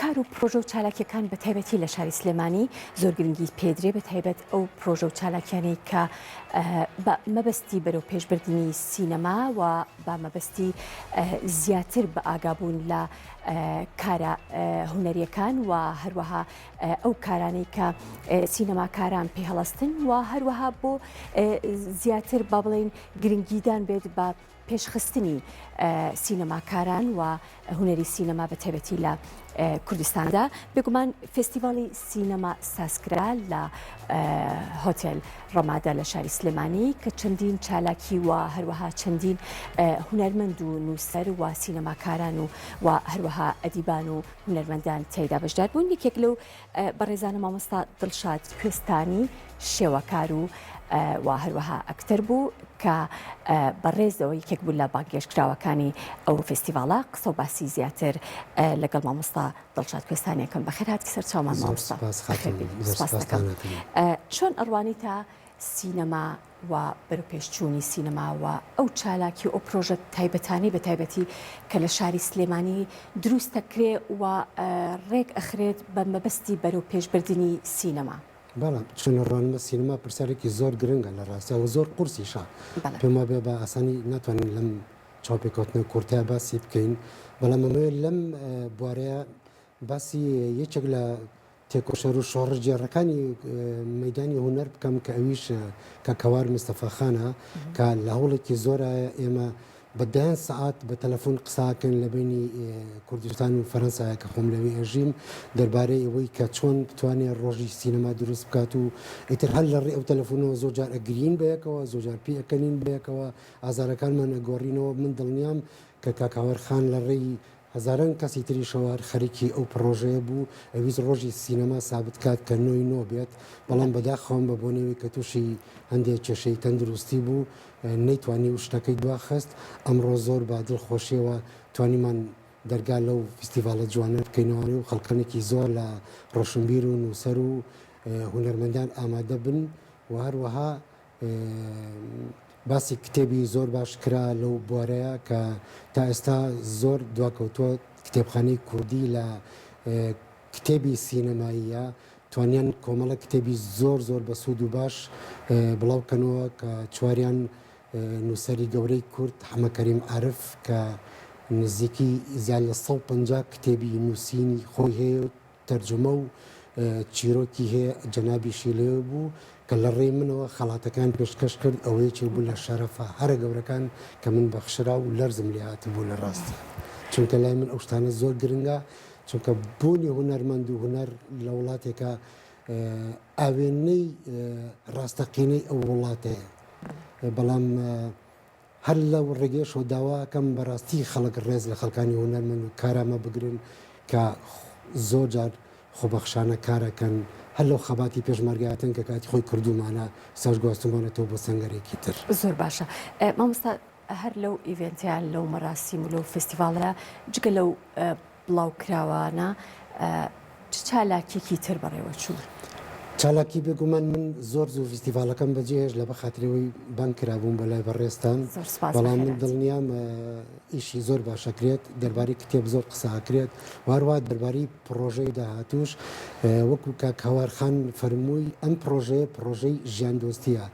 کار و پرۆژە و چالاکیەکان بە تایبەتی لە شاری سلێمانی زۆر گرنگی پێدرێ بە تایبەت ئەو پرۆژە و چالاکیانەی کە بە مەبەستی بەرەو پێشبردنی سینەما و بە مەبەستی زیاتر بە ئاگابوون لە کارە هونەریەکان و هەروەها ئەو کارانەی کە سینەماکاران پێهەڵستن و هەروەها بۆ زیاتر با بڵین گرنگیدان بێت بە پێشخستنی سینەماکاران و هونەری سینەما بە تایبەتی لە کوردستاندا. بێگومان فێستیڤاڵی سینەما سازکرا لە هۆتێل ڕەمادە لە شاری سلێمانی کە چەندین چالاکی و هەروەها چەندین هونەرمەند و نووسەر و سینەماکاران و و هەروەها ئەدیبان و هونەرمەندان تیایدا بەشدار بوون. یەکێک لەو بەڕێزانە مامۆستا دڵشاد کوێستانی شێوەکار و و هەروەها ئەکتەر بوو کە بەڕێزەوە یەکێک بوو لە بانگێشتکراوەکانی ئەو فێستیڤاڵە قسە و باسی زیاتر لەگەڵ مامۆستا دڵشاد کوێستانی ئەکەم بەخێر هاتی سەر چاومان مامۆستا سپاس دەکەم چۆن ئەڕوانیتە سینەما و بەرەوپێشچوونی سینەما و ئەو چالاکی و ئەو پرۆژە تایبەتانەی بە تایبەتی کە لە شاری سلێمانی دروست دەکرێ و ڕێک ئەخرێت بە مەبەستی بەرەوپێشبردنی سینەما. بەڵام چۆن ڕوانمە سینەما پرسیارێکی زۆر گرنگە لە ڕاستیا و زۆر قورسیشە. پێم وابێ بە ئاسانی ناتوانین لەم چاوپێکەوتنە کورتەیا باسی بکەین، بەڵام ئەمەوێ لەم بوارەیا باسی یەکێک لە تێکۆشەر و شۆڕشگێڕەکانی مەیدانی هونەر بکەم کە ئەویش کاک هەوار مستەفا خانە کە لە هەوڵێکی زۆرایە ئێمە بە دەیان سەعات بە تەلەفۆن قسە ئەکەین لە بەینی کوردستان و فەرەنسایە کە خۆم لەوێ ئەژیم دەربارەی ئەوەی کە چۆن بتوانێ ڕۆژی سینەما دروست بکات و ئیتر هەر لە ڕێی ئەو تەلەفۆنەوە زۆر جار ئەگرین بە یەکەوە زۆر جار پێ ئەکەنین بە یەکەوە ئازارەکانمان ئەگۆڕینەوە من دڵنیام کە کاک هاوار خان لە ڕێی هەزاران کەسی تریشەوە هەر خەریکی ئەو پڕۆژەیە بوو، ئەویست ڕۆژی سینەما سابت کات کە نۆی نۆ بێت، بەڵام بەداخەوەم بە بۆنەی کە تووشی هەندێ کێشەی تەندروستی بوو نەیتوانی و شتەکەی دواخست، ئەمڕۆ زۆر بە دڵخۆشیەوە توانیمان دەرگا لەو فیستیڤاڵە جوانە بکەینەوە و خەڵکانێکی زۆر لە ڕۆشنبیر و نووسەر و هونەرمەندان ئامادە بن و هەروەها باسی کتێبی زۆر باش کرا لەو بوارەیە کە تا ئێستا زۆر دواکەوتووە کتێبخانەی کوردی لە کتێبی سینەماییە توانیان کۆمەڵە کتێبی زۆر زۆر بە سوود و باش بڵاو کەنەوە کە چواریان نووسەری گەورەی کورد حەمە کەریم عارف کە نزیکی زیاد لە 150 کتێبی نووسینی خۆی هەیە و تەرجومە و چیرۆکی هەیە جەنابیشی لەوێ بوو کە لە ڕێی منەوە خەڵاتەکان پێشکەش کرد ئەوە یەکێک بوو لە شەرەفە هەرە گەورەکان کە من بەخشرا و لەرزم لێ هاتبوو لە ڕاستی چونکە لای من ئەو شتانە زۆر گرنگە چونکە بوونی هونەرمەند و هونەر لە وڵاتێکا ئاوێنەی ڕاستەقینەی ئەو وڵاتەیە بەڵام هەر لەو ڕێگەیەشەوە داوا ئەکەم بەڕاستی خەڵک ڕێز لە خەڵکانی هونەرمەند و کارامە بگرن کە زۆر جار خۆبەخشانە کار ئەکەن، هەر لەو خەباتی پێشمەرگایەتەن کە کاتی خۆی کردوومانە، ئێستاش گواستوومانەتەوە بۆ سەنگەرێکی تر. زۆر باشە مامۆستا هەر لەو ئیڤێنتە لەو مەراسیم و لەو فێستیڤاڵە جگە لەو بڵاوکراوانە چ چالاکیەکی تر بەڕێوەچوو؟ چالاکی بێگومان من زۆر زوو فیستیڤاڵەکەم بەجێهێشت لەبەر خاتری ئەوەی بانگ کرابووم بۆ لای بەڕێزتان زۆر سپاس بەڵام من بەخێرهاتی. دڵنیام ئیشی زۆر باش ئەکرێت دەربارەی کتێب زۆر قسە ئەکرێت و هەروەها دەربارەی پڕۆژەی داهاتووش وەکو کاک هەوار خان فەرمووی ئەم پڕۆژەیە پڕۆژەی ژیاندۆستیە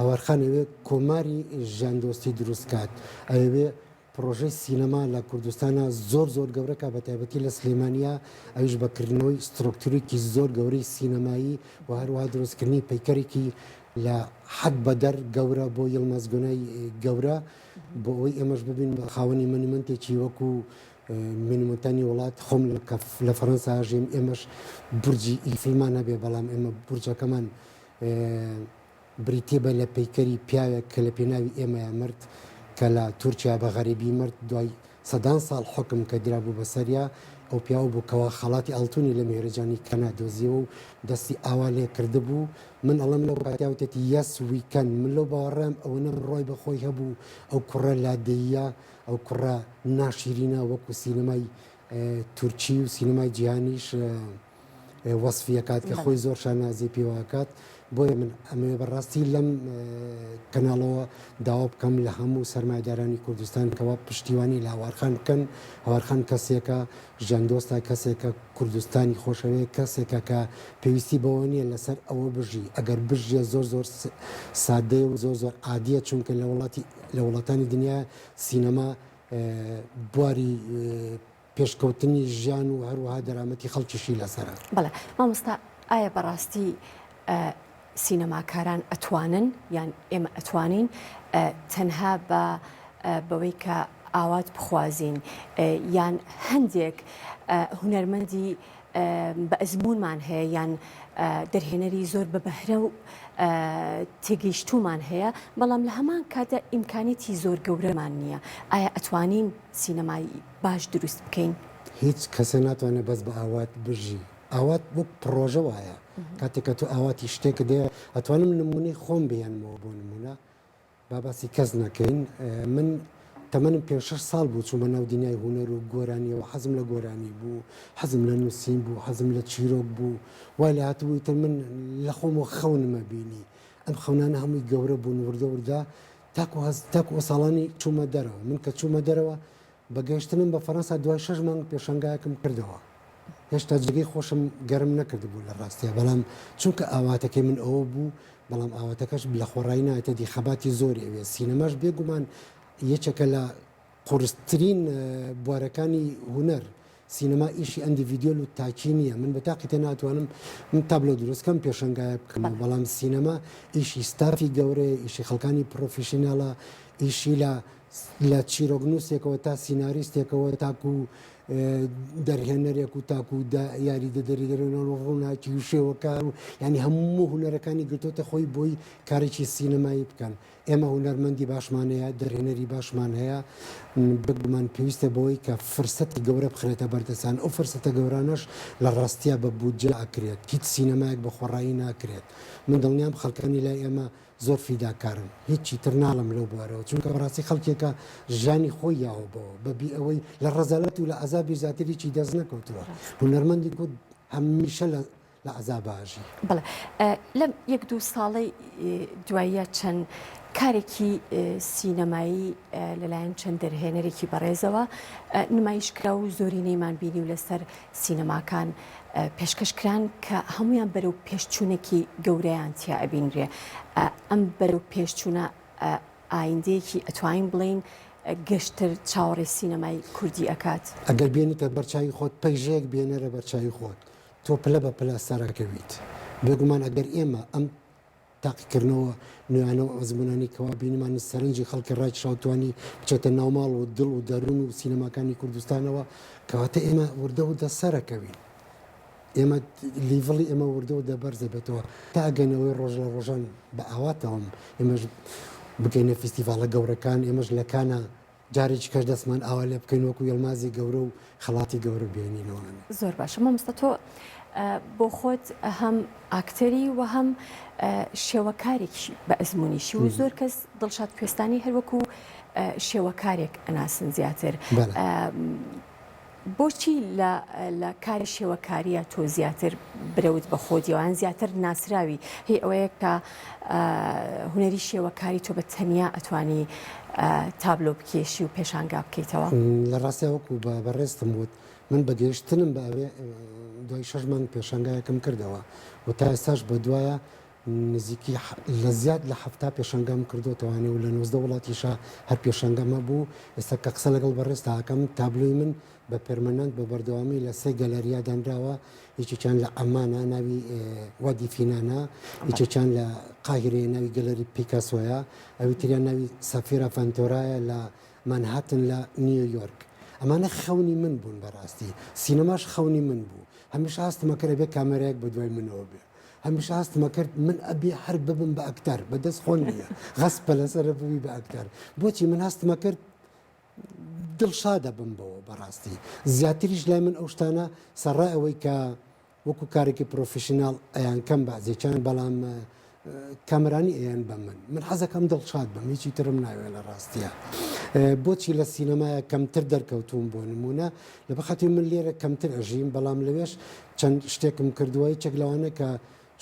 هەوار خان ئەوێ کۆماری ژیاندۆستی دروست کات ئەیەوێ پڕۆژەی سینەما لە کوردستانا زۆر زۆر گەورە کا بەتایبەتی لە سلێمانیا ئەویش بە کردنەوەی سترۆکتورێکی زۆر گەورەی سینەمایی و هەروەها دروستکردنی پەیکەرێکی لە حەد بەدەر گەورە بۆ یڵماز گۆنای گەورە بۆ ئەوەی ئێمەش ببین بە خاوەنی مۆنیمێنتێکی وەکو مۆنیمێنتانی وڵات خۆم لە فەرەنسا ئەژیم ئێمەش بورجی ئیفلمان هەبێ بەڵام ئێمە بورجەکەمان بریتی بە لە پەیکەری پیاوێک کە لە پێناوی ئێمەیا مرد، کە لە تورکیا بە غەریبی مرد، دوای سەدان ساڵ حوکم کە درابوو بە سەریا، ئەو پیاوە بوو کەوا خەڵاتی ئاڵتونی لە میهرەجانی کەنا دۆزیەوە و دەستی ئاوا لێ کردبوو، من ئەڵێم لەو کاتیا وتێتی Yes we can، من لەو باوەڕەم ئەوەنە بڕوای بە خۆی هەبوو، ئەو کوڕە لادێییە، ئەو کوڕە ناشیرینە وەکو سینەمای تورکی و سینەمای جیهانیش، وەسفی ئەکات کە خۆی زۆر شانازی پێوە ئەکات. بۆیە من ئەمەوێ بەڕاستی لەم کەناڵەوە داوا بکەم لە هەموو سەرمایەدارانی کوردستان کەوا پشتیوانی لە هەوارخان بکەن، هەوارخان کەسێکە ژیاندۆستە، کەسێکە کوردستانی خۆشەوێ، کەسێکە کە پێویستی بەوە نییە لەسەر ئەوە بژی، ئەگەر بژیە زۆر زۆر سادەیە و زۆر زۆر عادیە، چونکە لە وڵاتی لە وڵاتانی دنیا سینەما بواری پێشکەوتنی ژیان و هەروەها دەرامەتی خەڵکیشی لەسەرە. بەڵێ مامۆستا ئایا بەڕاستی سینەماکاران ئەتوانن یان ئێمە ئەتوانین تەنها بە بەوەی کە ئاوات بخوازین یان هەندێک هونەرمەندی بە ئەزموونمان هەیە یان دەرهێنەری زۆر بە بەهرە و تێگەیشتوومان هەیە بەڵام لە هەمان کاتدا ئیمکانیەتی زۆر گەورەمان نییە ئایا ئەتوانین سینەمای باش دروست بکەین؟ هیچ کەسێ ناتوانێت بەس بە ئاوات بژی ئاوات وەک پڕۆژە وایە کاتێک کە تۆ ئاواتی شتێکت هەیە ئەتوانم نمونەی خۆم بهێنمەوە بۆ نمونە با باسی کەس نەکەین من تەمەنم پێ شەش ساڵ بوو چوومە ناو دنیای هونەر و گۆرانیەوە حەزم لە گۆرانی بوو حەزم لە نووسین بوو حەزم لە چیرۆک بوو وای لە هاتبوو ئیتر من لە خۆمەوە خەونمە بینی ئەم خەونانە هەمووی گەورە بوون وردە وردە تاکو هەست تاکو ئەو ساڵانی چوومە دەرەوە من کە چوومە دەرەوە بە گەیشتنم بە فەرەنسا دوای شەش مانگ پێشانگایەکم کردەوە. هێشتا جێگەی خۆشم گەرم نەکردبوو لە ڕاستیا، بەڵام چونکە ئاواتەکەی من ئەوە بوو، بەڵام ئاواتەکەش لە خۆڕایی نایەتە دی، خەباتی زۆری ئەوێ. سینەماش بێگومان یەکێکە لە قورسترین بوارەکانی هونەر. سینەما ئیشی ئەندیڤیدیۆل و تاکی نییە. من بە تاقی تێ ناتوانم من تابلۆ دروست کەم، پێشانگایەک بکەمەوە، بەڵام سینەما ئیشی ستافی گەورەیە، ئیشی خەڵکانی پرۆفیشناڵە، ئیشی لە لە چیرۆکنووسێکەوە تا سیناریستێکەوە تاکو دەرهێنەرێک و تاکو یاریدەدەری دەرهێنەر و ڕووناکی و شێوەکار و یانی هەموو هونەرەکانی گرتۆتە خۆی بۆی کارێکی سینەمایی بکەن. ئێمە هونەرمەندی باشمان هەیە، دەرهێنەری باشمان هەیە، بێگومان پێویستە بەوەی کە فرسەتی گەورە بخرێتە بەردەستیان، ئەو فرسەتە گەورانەش لە ڕاستیا بە بودجە ئەکرێت، هیچ سینەمایەک بە خۆڕایی ناکرێت. من دڵنیام خەڵکانی لای ئێمە زۆر فیداکارن هیچی تر ناڵێم لەو بوارەوە چونکە بەڕاستی خەڵکێکە ژیانی خۆی یاوە بەوە بەبی ئەوەی لە ڕەزالەت و لە عەزابی زیاتر هیچی دەست نەکەوتووە هونەرمەندی کورد هەمیشە لە لە عەزابا ئەژی. بەڵێ لەم یەک دوو ساڵەی دواییە چەند کارێکی سینەمایی لەلایەن چەند دەرهێنەرێکی بەڕێزەوە نمایش کرا و زۆرینەیمان بینی و لەسەر سینەماکان پێشکەش کران کە هەموویان بەرەو پێشچوونێکی گەورەیان تیا ئەبینرێ ئەم بەرەو پێشچوونە ئایندەیەکی ئەتوانین بڵێین گەشتر چاوەڕێی سینەمای کوردی ئەکات. ئەگەر بێنیتە بەرچاوی خۆت پەیژەیەک بێنەرە بەرچاوی خۆت تۆ پلە بە پلە سەرەکەویت بێگومان ئەگەر ئێمە ئەم تاقیکردنەوە نوێیانە و ئەزموونانەی کەوا بینیمان سەرنجی خەڵکی ڕاکیشا و توانی بچێتە ناو ماڵ و دڵ و دەروون و سینەماکانی کوردستانەوە، کەواتە ئێمە وردە وردە سەرەکەوین. ئێمە لیڤڵی ئێمە وردە وردە بەرز دەبێتەوە تا ئەگەینەوەی ڕۆژ لە ڕۆژان بە ئاواتەوەم ئێمەش بگەینە فیستیڤاڵە گەورەکان، ئێمەش لە کانا جارێکی کەش دەستمان ئاوا لێ بکەین وەکو یڵمازی گەورە و خەڵاتی گەورە بێنینەوە. زۆر باشە مامۆستا تۆ بۆ خۆت هەم ئاکتەری و هەم شێوەکارێکی بە ئەزمموونیشی و زۆر کەس دڵشاد کوێستانی هەروەکو شێوەکارێک ئەناسن زیاتر. بۆچی لە لە کاری شێوەکاریە تۆ زیاتر برەوت بە خۆت یان زیاتر ناسراوی هی ئەوەیە کە هونەری شێوەکاری تۆ بە تەنیا ئەتوانی تابلۆ بکێشی و پێشانگا بکەیتەوە؟ لە ڕاستیا وەکو بە بەڕێزتم وت من بە گەیشتنم بە ئەوێ دوای شەش مانگ پێشانگایەکم کردەوە و تا ئێستاش بە دوایە نزیکی لە زیاد لە 70 پێشانگام کردۆتەوانێ و لە 19 وڵاتیشا هەر پێشانگام هەبوو ئێستا کە قسە لەگەڵ بەڕێزتا ئەکەم تابلۆی من بە permanent بە بەردەوامی لە سێ گەلەریا دانراوە یەکێکیان لە عەمانە ناوی وادی فینانە یەکێکیان لە قاهیرەیە ناوی گەلەری پیکاسۆیە ئەوی تریان ناوی سافیرا ڤەنتۆرایە لە مانهاتن لە نیویۆرک ئەمانە خەونی من بوون بەڕاستی سینەماش خەونی من بوو هەمیشە هەستمە کرد ئەبێ کامێرایەک بە دوای منەوە بێ هەمیشە هەستمە کرد من ئەبێ هەر ببم بە ئەکتەر بەدەست خۆم نییە غەسپە لەسەرە ببی بە ئەکتەر بۆچی من هەستمە کرد دڵشادە بم بەوە بەڕاستی زیاتریش لای من ئەو شتانە سەرڕای ئەوەی کە وەکو کارێکی professional ئەیان کەم بەعزێکیان بەڵام کامەرانی ئەیان بە من من حەزەکەم دڵشاد بم هیچی ترم ناوێ لە ڕاستیە بۆچی لە سینەمایە کەمتر دەرکەوتوم بۆ نمونە لە بەخاتی من لێرە کەمتر ئەژیم بەڵام لەوێش چەند شتێکم کردووە یەکێک لەوانە کە.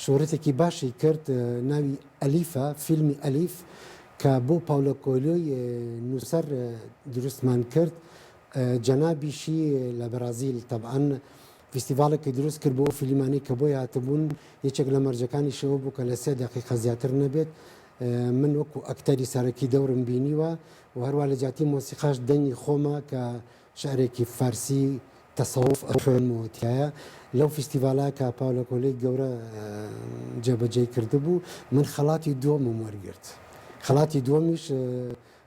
شۆرەتێکی باشی کرد ناوی ئەلیفە، فیلمی ئەلیف کە بۆ پاولۆ کۆیلۆی نووسەر دروستمان کرد، جەنابیشی لە بەرازیل تەبعەن فیستیڤاڵێکی دروست کرد بۆ ئەو فیلمانەی کە بۆی هاتبوون، یەکێک لە مەرجەکانیشی ئەوە بوو کە لە سێ دەقیقە زیاتر نەبێت، من وەکو ئەکتەری سەرەکی دەورم بینیوە و هەروا لە جیاتی مۆسیقاش دەنگی خۆمە کە شعرێکی فارسی تەسەوف ئەخوێنمەوە تیایا لەو فیستیڤاڵە کە پاولۆ کۆلێی گەورە جێبەجێی کردبوو من خەڵاتی دووەمم وەرگرت خەڵاتی دووەمیش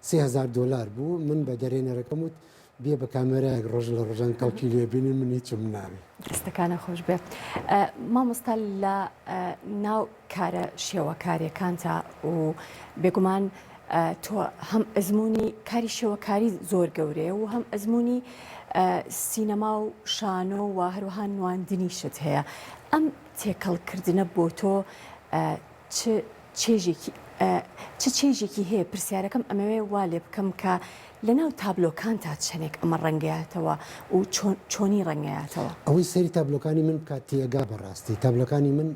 3000 دۆلار بوو من بە دەرێنەرەکەم وت بێ بە کامێرایەک ڕۆژ لە ڕۆژان کەڵکی لێ بینین من هیچم ناوێ. دەستەکانە خۆش بێ مامۆستا لە ناو کارە شێوەکاریەکانتا و بێگومان تۆ هەم ئەزموونی کاری شێوەکاری زۆر گەورەیە و هەم ئەزموونی سینەما و شانۆ و هەروەها نواندنیشت هەیە ئەم تێکەڵکردنە بۆ تۆ چ چێژێکی چ چێژێکی هەیە پرسیارەکەم ئەمەوێ وا لێ بکەم کە لەناو تابلۆکانتا چەندێک ئەمە ڕەنگەیاتەوە و چۆنی ڕەنگەیاتەوە؟ ئەوەی سەیری تابلۆکانی من بکات تێئەگا بەڕاستی تابلۆکانی من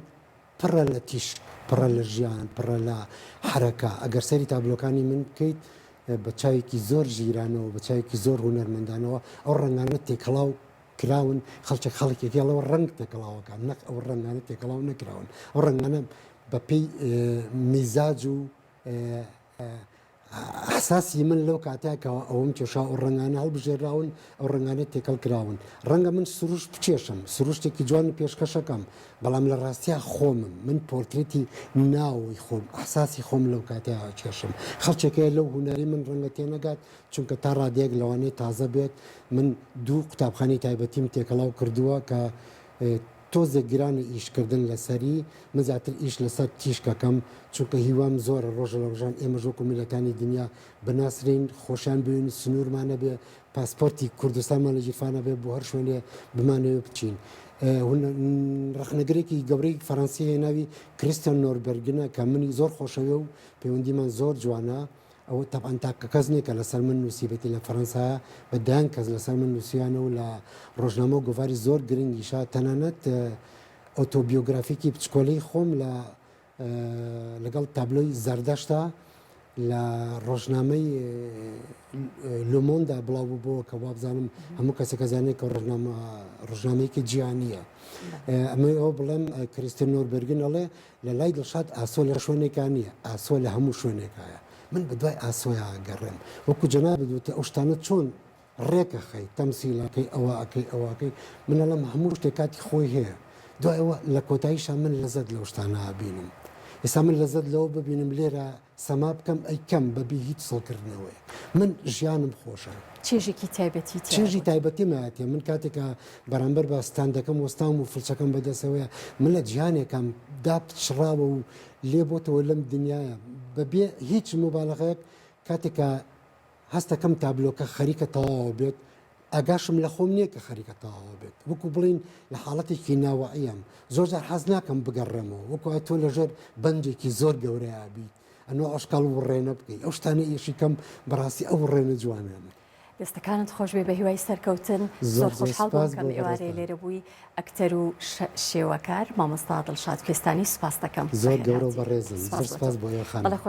پڕە لە تیشک، پڕە لە ژیان، پڕە لە حەرەکە، ئەگەر سەیری تابلۆکانی من بکەیت بە چاوێکی زۆر ژیرانەوە، بە چاوێکی زۆر هونەرمەندانەوە ئەو ڕەنگانە تێکەڵاو کراون، خەڵکێک خەڵکێکی ئەڵێ ڕەنگ تێکەڵاوەکان، نەک ئەو ڕەنگانە تێکەڵاو نەکراون، ئەو ڕەنگانە بە پێی میزاج و ئەحساسی من لەو کاتە کە ئەوەم کێشا ئەو ڕەنگانە هەڵبژێراون ئەو ڕەنگانە تێکەڵ کراون ڕەنگە من سروشت بکێشم سروشتێکی جوان پێشکەشەکەم بەڵام لە ڕاستیا خۆمم من پۆرترێتی ناوەوەی خۆم ئەحساسی خۆم لەو کاتەیا ئەکێشم خەڵکێک هەیە لەو هونەرەی من ڕەنگە تێنەگات چونکە تا ڕادەیەک لەوانەیە تازە بێت من دوو قوتابخانەی تایبەتیم تێکەڵاو کردووە کە تۆزێک گرانە ئیش کردن لەسەری، من زیاتر ئیش لەسەر تیشک ئەکەم، چونکە هیوام زۆرە ڕۆژە لە ڕۆژان ئێمەش وەکو میللەتانی دنیا بناسرێین، خۆشیان بوێین، سنوورمان هەبێ، پاسپۆرتی کوردستانمان لە گیرفانا بێ بۆ هەر شوێنێ بمانەوێ بچین. ڕەخنەگرێکی گەورەی فەرەنسی هەیە ناوی کریستیان نۆربەرگنە کە منی زۆر خۆشەوێ و پەیوەندیمان زۆر جوانە، ئەوە تەبعەن تاکە کەس نییە کە لەسەر من نووسیبێتی لە فەرەنسایە بە دەیان کەس لەسەر من نووسیویانە و لە ڕۆژنامە و گۆڤاری زۆر گرنگیشە تەنانەت ئۆتۆبیۆگرافیکی بچکۆلەی خۆم لە لەگەڵ تابلۆی زەردەشتا لە ڕۆژنامەی لومۆندا بڵاو بووبەوە کە وابزانم هەموو کەسێک ئەزانێت کە ڕۆژنامە ڕۆژنامەیەکی جیهانییە ئەمە ئەوە بڵێم کریستن نۆربەرگن ئەڵێ لە لای دڵشاد ئاسۆ لە شوێنێکا نییە، ئاسۆ لە هەموو شوێنێکایە. من بە دوای ئاسۆیا ئەگەڕێم. وەکو جەنابت وتت ئەو شتانە چۆن ڕێک ئەخەی، تەمسیل ئەکەی، ئەوە ئەکەی، ئەوە ئەکەی. من ئەڵێم هەموو شتێک کاتی خۆی هەیە. دوای ئەوە لە کۆتاییشا من لەزەت لەو شتانە ئەبینم. ئێستا من لەزەت لەوە ببینم لێرە سەما بکەم ئەیکەم بەبی هیچ سڵکردنەوەیەک من ژیانم خۆشە. چێژێکی تایبەتی تیایە چێژی تایبەتیم هەیە من کاتێک کە بەرامبەر بە ستاندەکەم وەستاوم و فڵچەکەم بەدەستەوەیە من لە جیهانێکام داپچڕاوە و لێ بۆتەوە لەم دنیایە بەبێ هیچ موبالەغەیەک کاتێک کە هەستەکەم تابلۆکە خەریکە تەواوە بێت ئاگاشم لە خۆم نییە کە خەریکە تەواوە بێت وەکو بڵین لە حاڵەتێکی ناوەعیم زۆر جار حەز ناکەم بگەڕێمەوە وەکو تۆ لەژێر بەنجێکی زۆر گەورەیا بیت ئەنۆ ئەشکاڵ وڕێنە بکەی ئەو شتانە ئیشی کەم بەڕاستی ئەو وڕێنە جوانانە. دەستەکانت خۆش بێ بەهیوای سەرکەوتن زۆر خۆشحاڵ بووم کەم ئێوارەیە لێرە بووی ئەکتەر و شێوەکار مامۆستا دڵشاد کوێستانی سوپاست دەکەم زۆر گەورە و بەڕێزن زۆر سوپاس بۆ ئێوە خانم.